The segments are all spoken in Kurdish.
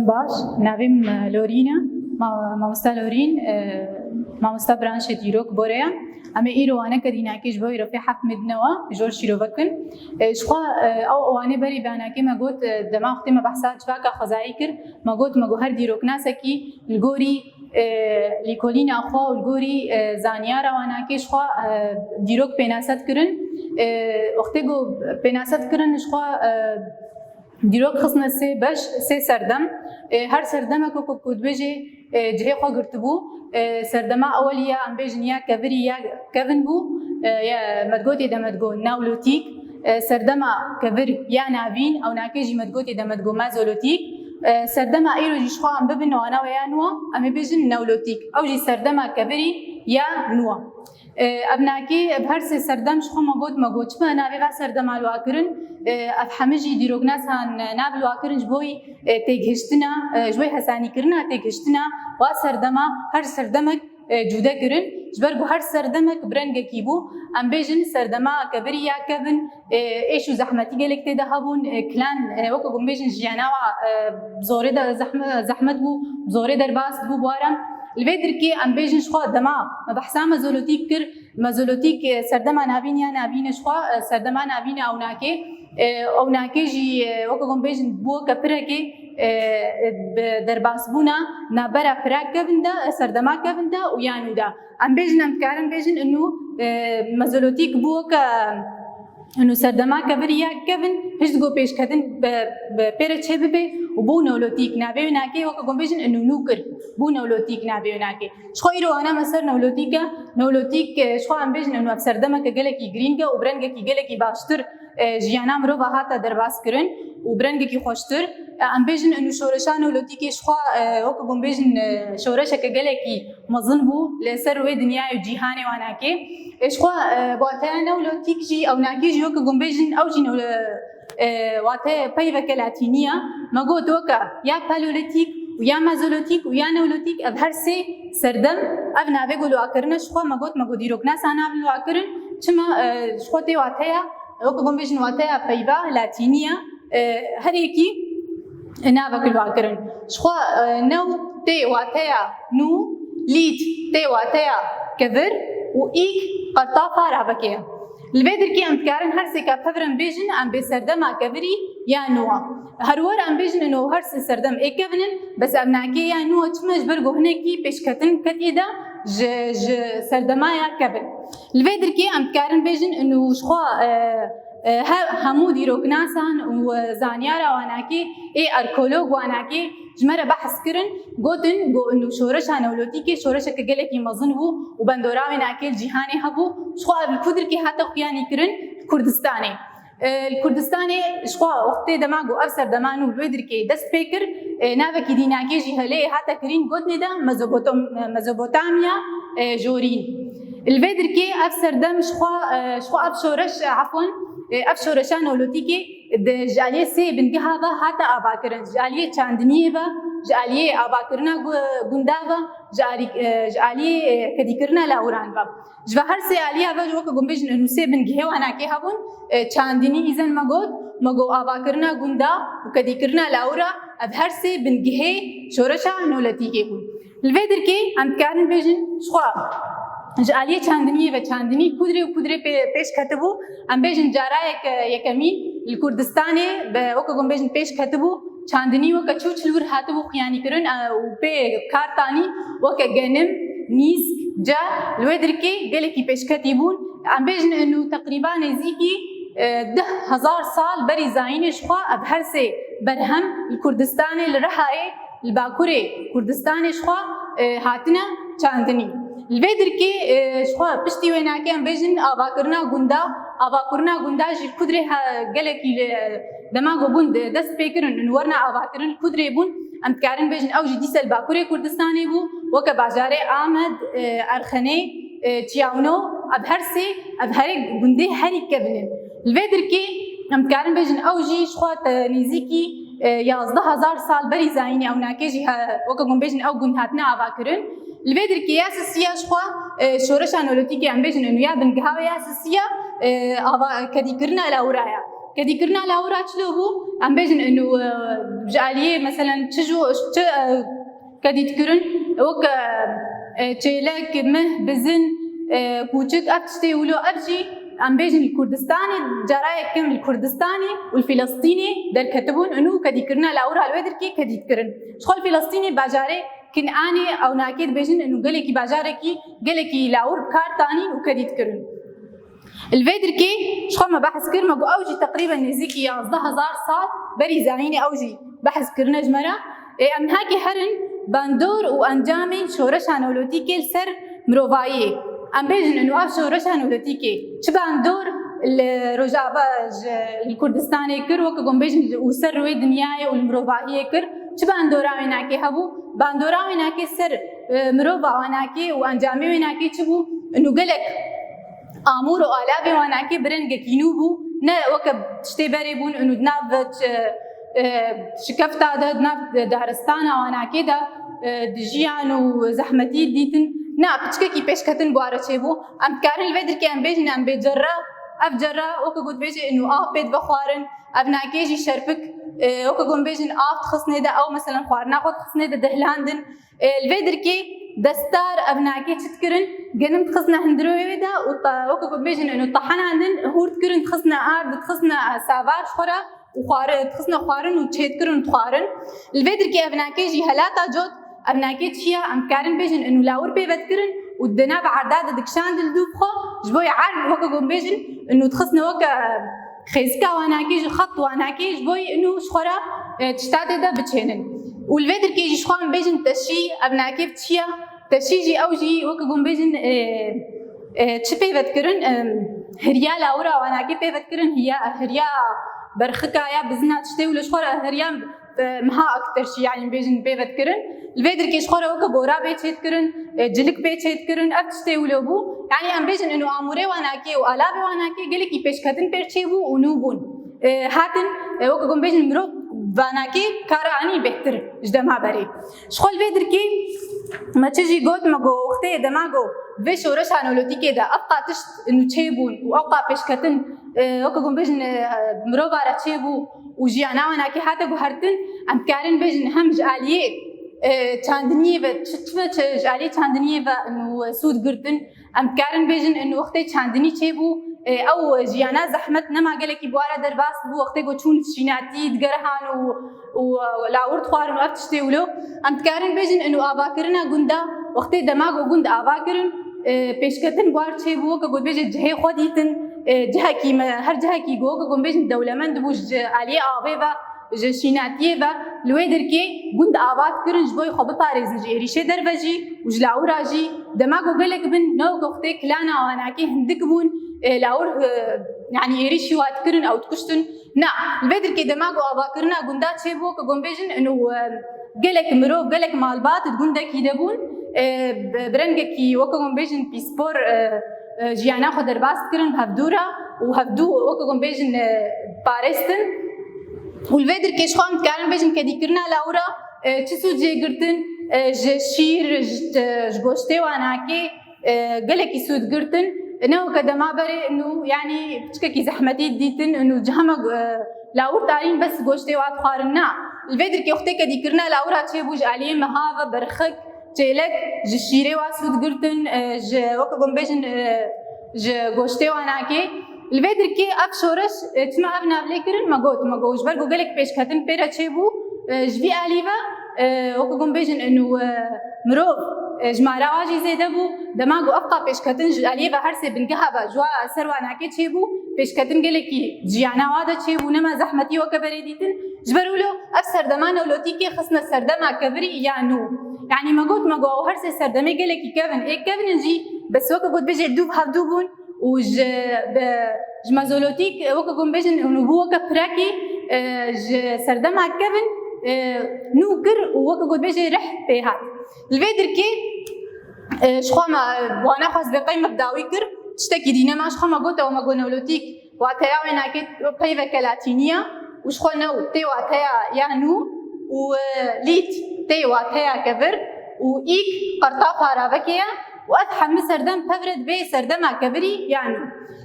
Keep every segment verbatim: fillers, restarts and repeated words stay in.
Baş, navê min Lorîn e. Ma-, mamosta Lorîn, e, mamosta branşê dîrok Borê ye. Em ê îro waneke dînakê ji bo îrofê heft mê dinewa, jor şîrove kin. E, ji xwe, e, ew wane berî banakê me got, e, dema wextê me behsa civaka xwezayî kir, me got, me got her dîroknasekî li gorî, e, lîkolîna xwe û li gorî, e, zanyara wanakê ji xwe, e, dîrok pênase dikirin. E, wextê ku pênase dikirin ji xwe, e, dîrok xistine sê beş, sê serdem. E, her serdemek wekî ku dibêjê, e, cihê xwe girtibû. E, serdema ewelî ya, em bêjin, ya kevirî ya kevin bû. E, ya me digotê de me digot neolotîk. E, serdema kevir ya navîn, ewnakê jî me digotê de me digot mezolotîk. E, serdema îro jî ji xwe em bibin wana we ya nû, em ê bêjin neolotîk. Ew jî serdema kevirî ya nû. E, ev nakê, ev her sê serdem ji xwe me got, me got, çima navê va serdema li wa kirin? E, ev hemî jî dîroknasan nav li wa kirin ji bo, e, têgihiştina, e, ji bo hesanîkirina têgihiştina va serdema, her serdemek, e, cude kirin. Ji ber ku her serdemek bi rengekî bû, em bêjin serdema kevirî ya kevin, e, êş û zehmetî gelek tê de hebûn, e, kilan, e, weke ku em bêjin jiyana wa, e, bi zorê de zehme-, zehmet bû, bi zorê derbas bû, bi waran. Li vê dirkê em bêjin ji xwe dema me behsa mezolotîk kir, mezolotîk, e, serdema navîn ya navîn e ji xwe, e, serdema navîn e ewnakê. E, ewnakê jî, e, weke ku em bêjin bû weke pirekê, e, e, bi derbasbûna navbera pira kevin de, e, serdema kevin de û ya nû de. Em bêjin, em dikarin bêjin, inu, e, mezolotîk bû weke, inu serdema kevirî ya kevin, hişt ku pêşketin bi, bi pê re çê bibe û bû neolotîk. Navê wê nakê weke ku em bêjin, inu nû kir. Bû neolotîk navê wê nakê. Ji xwe îro wana me ser neolotîk e. Neolotîk, e, ji xwe em bêjin, inu ev serdemeke gelekî girîng e û bi rengekî gelekî baştir, e, jiyana mirova hate derbas kirin û bi rengekî xweştir. E, em bêjin, inu şoreşa neolotîkê ji xwe, e, weke ku em bêjin, e, şoreşeke gelekî mezin bû li ser wê dinyayê û cîhanê wanakê. E, ji xwe, e, wateya neolotîk jî, ewnakê jî weke ku em bêjin, ew jî neo-, e, wate peyveke latînî ye. Me got weke ya paleolîtîk û ya mezolîtîk û ya neolîtîk, ev her sê serdem, ev navê ku li wa kirine ji xwe, me got, me got dîroknasa nav li wa kirin. Çima, e, ji xwe tê wateya, weke ku em bêjin wateya peyva latînî ye. E, her yekî navek li wa kirin. Ji xwe, e, new tê wateya nû, lît tê wateya kevir û îk qertafa ravekê ye. Li vê dirkê em dikarin her sêka pevir em bêjin, em bê serdema kevirî ya nû a. Her wer em bêjin ino her sê serdem ê kevin in, bes ev nakê ya nû a çima ji ber ku hinekî pêşketin ketiyê de ji, ji serdema ya kevin. Li vê dirkê em dikarin bêjin ino ji xwe, e, e, he-, hemû dîroknasan û, e, zanyara wanakê ê arkeolog wanakê ji me re behs kirin, gotin ku ino şoreşa neolotîkê şoreşeke gelekî mezin bû û bendora wê nakê li cîhanê hebû. Ji xwe ev li ku dirkê hate xuyanî kirin? Kurdistanê. E, li Kurdistanê ji xwe wextê dema ku ev serdema nû li wê dirkê dest pê kir, e, navekî dînakê jî helê hate kirîn, gotinê de Mezopotam-, Mezopotamya, e, jorîn. Li vê dirkê ev serdem ji xwe, e, ji xwe ev şoreş, e, efwan, e, ev şoreşa neolotîkê di, ji aliyê sê bingeha ve hate avakirin. Ji aliyê çandiniyê ve, ji aliyê avakirina gu-, gunda ve, ji alî-, e, ji aliyê, e, kedîkirina lawiran ve. Ji ve her sê aliya ve ji weke ku em bêjin inu sê bingehê wanakê hebûn, e, çandinî îzen me got, me got avakirina gunda û kedîkirina lawira, ev her sê bingehê şoreşa neolîtîkê bûn. Li vê dirkê em dikarin bêjin ji xwe ji aliyê çandiniyê ve çandinî kudrê û kudrê pê-, pêş ketibû, em bêjin carayek, e, yekemîn li Kurdistanê bi weke ku em bêjin pêş ketibû, çandinî weke çû çil wir hatibû xuyanîkirin, e, û pê kar tanî weke genim, nîsk, ce, li wê dirkê gelekî pêşketî bûn. Em bêjin inu teqrîba nêzîkî, e, deh hezar sal berî zayînê ji xwe ev her sê berhem li Kurdistanê, li Rihayê, li Bakurê Kurdistanê ji xwe, e, hatine çandinî. Li vê dirkê, e, ji xwe piştî wê nakê em bêjin avakirina gunda, avakirina gunda jî kudrê he-, gelekî li dema ku bûn de-, dest pê kirin û werna avakirin kudrê bûn, em dikarin bêjin ew jî dîsa li Bakurê Kurdistanê bû, weke bajarê Amed, e, Erxenê, e, Çiyawno, ev her sê, ev herê gundê herî kevin in. Li vê dirkê em dikarin bêjin ew jî ji xwe te nêzîkî, e, yazdeh hezar sal berî zayînê ew nakê jî he-, weke ku em bêjin ew gund hatine avakirin. Li vê dirkê ya sisiya ji xwe, e, şoreşa neolîtîkê em bêjin inu ya bingeha ya sisiya, e, ava-, kedîkirina lawira ye. Kedîkirina lawira çilo bû? Em bêjin inu, e, ji aliyê, meselen, çi ji, çi, e, kedî dikirin? Wek, e, e, çêlek, mih, bizin, e, kûçik, ev tiştê wilo, ev jî em bêjin li Kurdistanê, carayek kem li Kurdistanê û li Filistînê derketibûn, inu kedîkirina lawira li wê dirkê kedî dikirin. Ji xwe li Filistînê bajarê Kinanê ew nakê dibêjin, inu gelekî bajarekî gelekî lawir bi kar tanîn û kedî dikirin. Li vê dirkê ji xwe me behs kir, me got ew jî teqrîben nêzîkî yazdeh hezar sal berî zayînê ew jî behs kirine ji me re. Ê, em heke herin bandor û encamên şoreşa Neolotîkê li ser mirovahiyê. Em bêjin inu ev şoreşa Neolotîkê çi bandor li Rojava ji, li Kurdistanê kir, weke ku em bêjin û ser rûyê dinyayê û li mirovahiyê kir, çi bandora wênakê hebû? Bandora wênakê ser, e, mirova wanakê û encamê wênakê çi bû? Inu gelek amûr û alavê wanakê bi rengekî nû bû. Ne weke tiştê berê bûn, û di nav, e, e, şikefta de, di nav daristana wanakê de, e, dijiyan û zehmetî dîtin. Na, piçkekî pêşketin bi ware çêbû. Em dikarin li vê dirkê em bêjin, em bê cerra, ev cerra, weke ku dibêje, û av pê dibe xwarin, ev nakê jî şerpik, e, weke ku em bêjin av dixistinê de, ew, meselen, xwarina xwe dixistinê de dihlandin. E, li vê dirkê destar ev nakê çi dikirin? Genim dixistine hundirê wê de û te-, weke ku bêjin, û tehenandin, hûr dikirin, dixistine ard, dixistine savar ji xwe re û xwari-, dixistine xwarin û çêdikirin û dixwarin. Li vê dirkê ev nakê jî helata cot, ev nakê çi ya? Em dikarin bêjin, û lawir pê ve dikirin û di nav erda de dikişandin li dûv xwe, ji bo yê erd, weke ku bêjin, û dixistine weke, e, xêzika wanakê, ji xet wanakê, ji bo yê inu ji xwe re, e, tişta tê de biçênin. Û li vê dirkê jî ji xwe em bêjin teşî, ev nakê çi ya? Teşî jî ew jî weke ku em bêjin, e, e, çi pê ve dikirin? E, hiriya lawira wanakê pê ve dikirin, hiya, hiriya berxika ya bizina tiştê û li ji xwe re hiriya, e, miha aktir şî, yanî bêjin pê ve dikirin. Li vê dirkê ji xwe re weke gora bê çêdikirin, e, cilik bê çêdikirin, ev tiştê wilo bû. Yanî em bêjin inu amûrê wanakê û alavê wanakê gelekî pêşketin pêr çêbû û nû bûn. E, hatin, e, weke ku em bêjin mirov vanakê kara anî bêhtir ji dema berê. Ji xwe li vê dirkê me çi jî got, me got, wextê dema got vê şoreşa Neolotîkê de ev qa tişt inu çêbûn û ew qa pêşketin, e, weke ku em bêjin, e, mirova re çêbû û jiyana wanakê hate guhertin, em dikarin bêjin hem ji aliyê, e, çandiniyê ve, çi, çi ve çi, ji aliyê çandiniyê ve inu, e, sûd girtin, em dikarin bêjin inu wextê çandinî çêbû, e, ew jiyana zehmet nema gelekî bi ware derbas bû, wextê ku çûn şînatî digerihan û, û, e, lawir dixwarin û ev tiştê wilo. Em dikarin bêjin inu avakirina gunda, wextê dema ku gund ava kirin, e, pêşketin bi war çêbû, weke ku dibêje cihê xwe dîtin, e, cihekî me, her cihekî ku weke ku em bêjin dewlemend bû ji aliyê avê ve, ji şînatiyê ve, li wê dirkê gund ava dikirin ji bo xwe biparêzin ji êrîşê derve jî û ji lawira jî. Dema ku gelek bin ne weke wextê kilana wanakê hindik bûn, e, lawir, e, yanî êrîşî wa dikirin ew dikuştin. Na, li vê dirkê dema ku avakirina gunda çêbû, weke ku em bêjin inu, e, gelek mirov, gelek malbat di gundekî de bûn, e, bi, bi rengekî, weke ku em bêjin, pîspor, e, e, jiyana xwe derbas dikirin bi hevdû re û hevdû, weke ku em bêjin, e, parêstin. Û li vê dirkê ji xwe em dikarin bêjin kedîkirina lawira, e, çi sûd jê girtin, e, ji şîr, ji, ji goştê wanakê, e, gelekî sûd girtin. Ne weke dema berê, inu, yanî piçkekî zehmetî dîtin, inu cihema, e, lawir tarîn bes goştê wa dixwarin. Na, li vê dirkê wextê kedîkirina lawira çêbû ji aliyê miha ve berxik, çêlek, ji şîrê wa sûd girtin, e, ji, weke ku em bêjin, e, ji goştê wanakê. Li vê dirkê ev şoreş, e, çima ev nav lê kirin? Me got, me got, ji ber ku gelek pêşketin pê re çêbû, e, ji vî alî ve, e, weke ku em bêjin, inu, e, mirov, e, jimara wa jî zêde bû. Dema ku ev qa pêşketin ji aliyê ve her sê bingeha ve ji wa ser wanakê çêbû, pêşketin gelekî jiyana wa de çêbû, nema zehmetî weke berê dîtin. Ji ber wilo ev serdema Neolotîkê xistine serdema kevirî ya nû. Yanî me got, me got, ew her sê serdemê gelekî kevin. Ê kevin in jî, bes weke got bêjê dû bi hevdû bûn û ji, bi, ji Mezolotîk, weke got bêjin, hûn bû weke pirekî, e, ji serdema kevin, e, nû kir û weke got bêjê rih pê hat. Li vê dirkê, e, ji xwe me, wana xwe ez bê qey me bi dawî kir, tiştekî dî nema, ji xwe me got, ew me got Neolotîk. Wateya wênakê peyveke latînî ya û ji xwe new tê wateya ya nû û, e, lît tê wateya kevir û îk qertafa ravekê ye, Û ev hemû serdem pevre dibê serdema kevirî ya nû.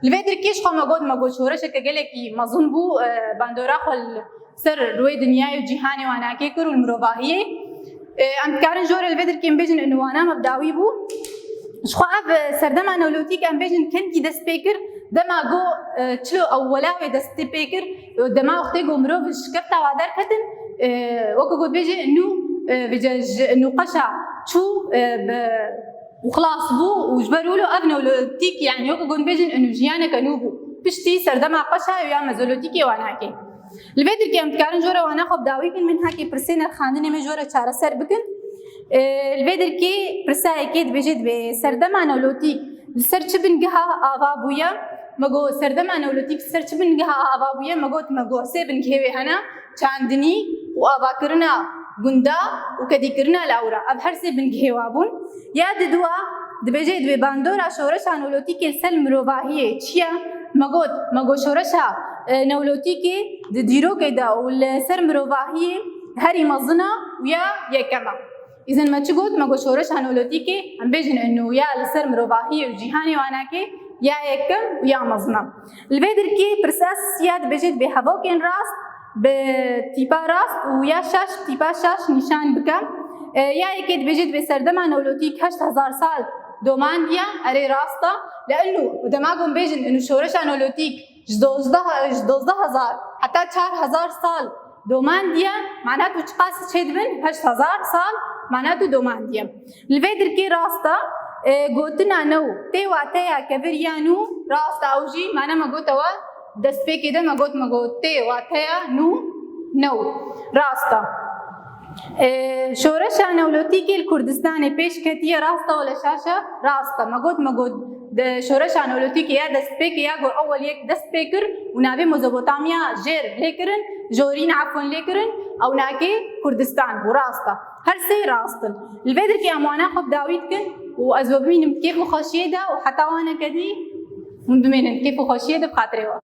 Li vê dirkê ji xwe me got, me got şoreşeke gelekî mezin bû, e, bandora xwe li ser rûyê dinyayê û cîhanê wanakê kir û li mirovahiyê. E, em dikarin jore li vê dirkê em bêjin û wana me bi dawî bû. Ji xwe ev, e, serdema neolotîk em bêjin kengî dest pê kir, dema go, e, çilo ewwela wê destê pê kir, e, dema wextê go mirov ji şikefta wa derketin, e, weke got bêje nû, e, vêce ji nûqeşa çû, e, bi û xilas bû û ji ber wilo ev neolotîk, yanî weke got bêjin û jiyaneke nû bû. Piştî serdema qeşa ya mezolotîkê wanakê. Li vê dirkê em dikarin jore wana xwe bi dawî kin, min hakê pirsê nirxandinê me jore çareser bikin. Ee, li vê dirkê pirsa yekê dibêje, dibê serdema neolotîk li ser çi bingeha ava bûye? Me got serdema neolotîk li ser çi bingeha ava bûye? Me got, me got sê bingehê wê hene, çandinî û avakirina gunda û kedîkirina lawira. Ev her sê bingehê wa bûn. Ya didua dibêje, dibê bandora şoreşa neolotîkê li ser mirovahiyê çi ye? Me got, me got şoreşa, e, neolotîkê di dîrokê de û li ser mirovahiyê herî mezin e û ya yekem e. Îzin me çi got? Me got şoreşa neolotîkê, em bêjin û ya li ser mirovahiyê û cîhanê wanakê ya yekem û ya mezin e. Li vê dirkê pirsa sisiya dibêje, dibê hevokên rast bi tîpa rast û ya şaş bi tîpa şaş nîşan bike. E, ya yekê dibêje, dibê serdema neolotîk heşt hezar sal domandiye, erê rast e. Li inu û dema gon bêjin inu şoreşa neolotîk ji dozdeh, ji dozdeh hezar heta çar hezar sal domandiye, mana tu çiqas çêdibin, heşt hezar sal, mana tu domandiye. Li vê dirkê rast e, e, gotina new tê wateya keviriya nû rast e, ew jî mana me gotewe destpêkê de me got, me got tê wateya nû new. Rast e. E, şoreşa neolotîkê li Kurdistanê pêş ketiye, rast e wele şaş e? Rast e. Me got, me got de şoreşa neolotîkê ya destpêkê ya go ewel yek dest pê kir û navê Mezopotamya jêr lê kirin, jorîn efon lê kirin, ew nakê Kurdistan bû. Rast e. Her sê rast in. Li vê dirkê em wana xwe bi dawî dikin û ez we bimînim kêf û xweşiyê de û heta waneke dî hûn bimênin kêf û xweşiyê de bi xatirê we.